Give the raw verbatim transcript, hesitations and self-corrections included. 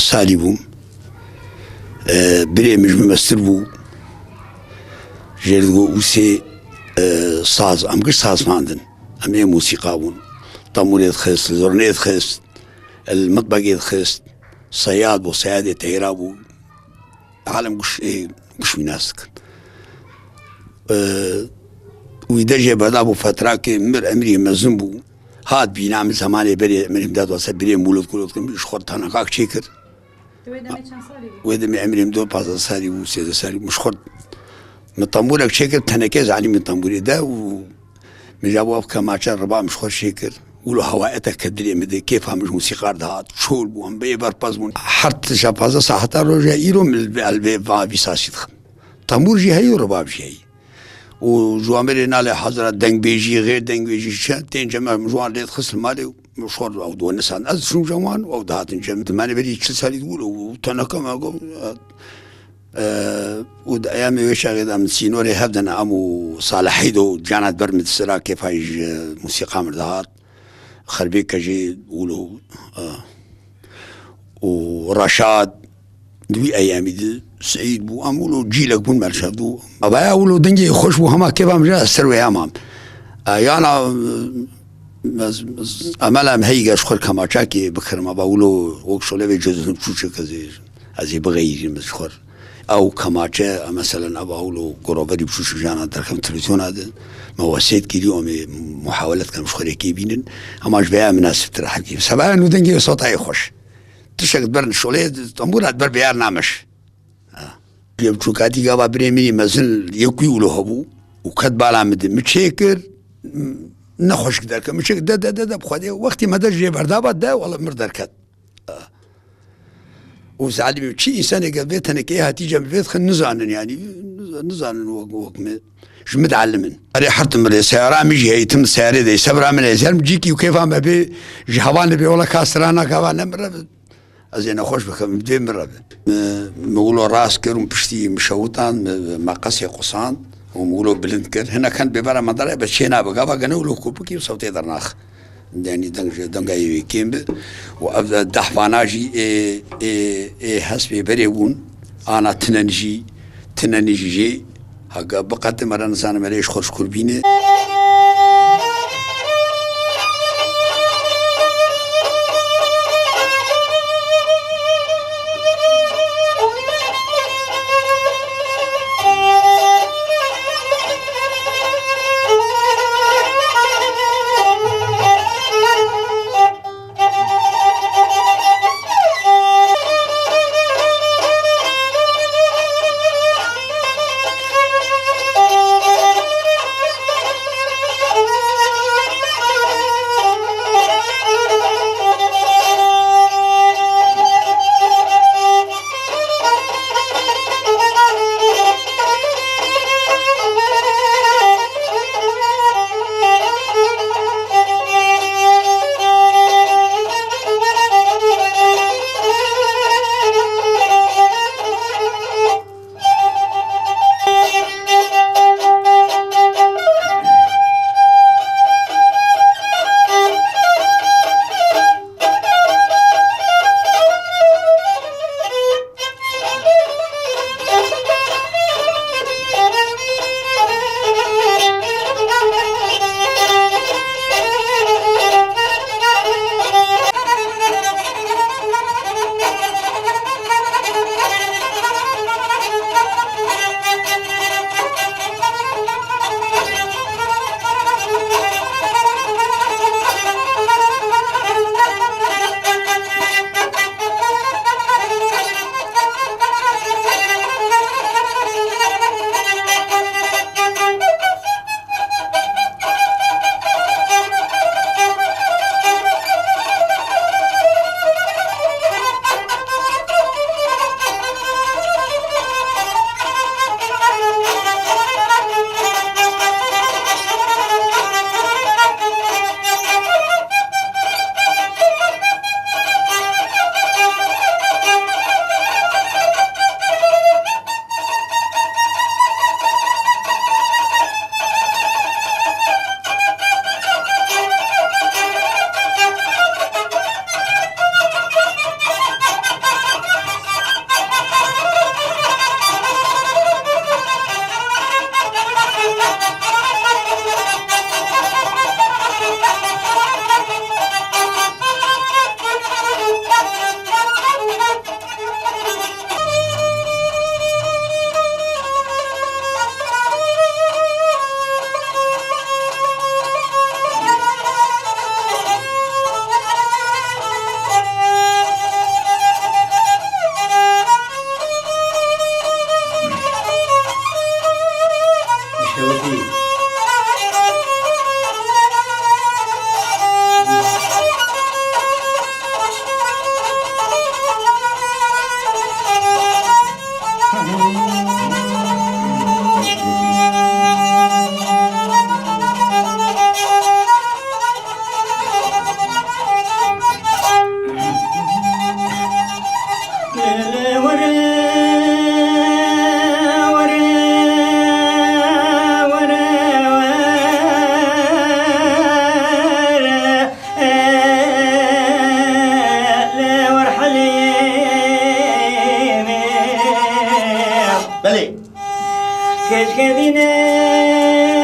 Salî bûm. E, birê min ji min mestir bû. Jê re digot Ûsê, e, saz, em giş saz fandin. Em ê musîqa bûn. Tamûrê dixist, zurnê dixist, el mitbegê dixist. Seyad bû, seyadê teyra bû. Alem giş, ê, giş wî nas dikin. E, wî de jê beda bû fetrakê mir emrî mezin bû. Hat bîna min zemanê berê emrî min de dose birê mûlid kulid kim ji xwe tenekak çêkir. Wê demê çend salî bû? Wê demê emrê min dor pazdeh salî bû, sêzdeh salî bû. Min ji xwe, min tembûrek çêkir, tenekê zalî min tembûrê de û min ja bo ev kemaçe riba min ji xwe çêkir. Wilo hewayetek ke dilê min de, kêfa min ji musîqar dihat, çol bû, em bê berpez bûn. Her tişa pazdeh saeta roja îro min li vê, li vê va vî sasî dixim. Tembûr jî heyî û ribab jî heyî. Û ji wan berê nalê hazira dengbêjî, xêr dengbêjî çi, tên cem em ji wan lê dixist li malê û ji xwe ew donisan. Ez diçûm cem wan û ew dihatin cem. Dimanê berî çil salî dibû û teneke me got, e, û di eyamê wê çaxê de em sînorê hev de ne, em û Salihî de û cana ber min di sira kêfa ji musîqa min dihat. Xerbêke jî wilo, e, û Reşad, di wî eyamî de Seîd bû, em wilo cîlek bûn, me li şev dû. Abaya wilo dengê xweş bû, hema kêfa min jî ez ser wê hema. E, yana, e, ez, ez, emela em heyî ge ji xwe kemaçakê bikirim, aba wilo wek şolevê cizin çûçik ez ê, ez ê bixeyîrim ji xwe. Ew kemaçe, e, meselen, ev awlo goroverî biçûçik jana derxim televîzyona de, me wesêt kirî, em ê muhawelet kem ji xwe rê kê bînin, hema ji vêya minasibtir e hevkî. Sebaya nû dengê sotayê xweş. Tiştek di ber şolê, tembûra di ber bêyar nameş. Ha. Yê biçûkatî gava birê min î mezin yek wî wilo hebû û ket bala min de. Min çêkir, nexweşik derket. Min çêkir, de, de, de, de, bi Xwedê, wextî me de jê berdaba, de, wele mir derket. Û zalim çi însanê gel vê tenekeyê hatî cem vê dixin nizanin, yanî niza-, nizanin wek, wek me. Ji min dialimin. Erê hertim rê seyara min jî heyî, tim seyarê de sebra min ez herim cîkî û kêfa me bê ji hevan bê wela ka sira naka va ne min re bi. Ez ê nexweş bikim, dê min re bi. Me, me wilo rast kir û piştî min şewitan, me, me qesê qusand û me wilo bilind kir. Hinek hin bêbera me dere be çê nabe. Gava gene wilo kopikî û sewtê dernax. Yanî deng ji, denga yê wê kêm bi. Û ev de dehvana jî ê, ê, ê hespê berê bûn. Ana tinen jî, tinen jî jê. Hega biqetim, me re nizanim, me rê ji xwe ji kurbîne. Keşke dîne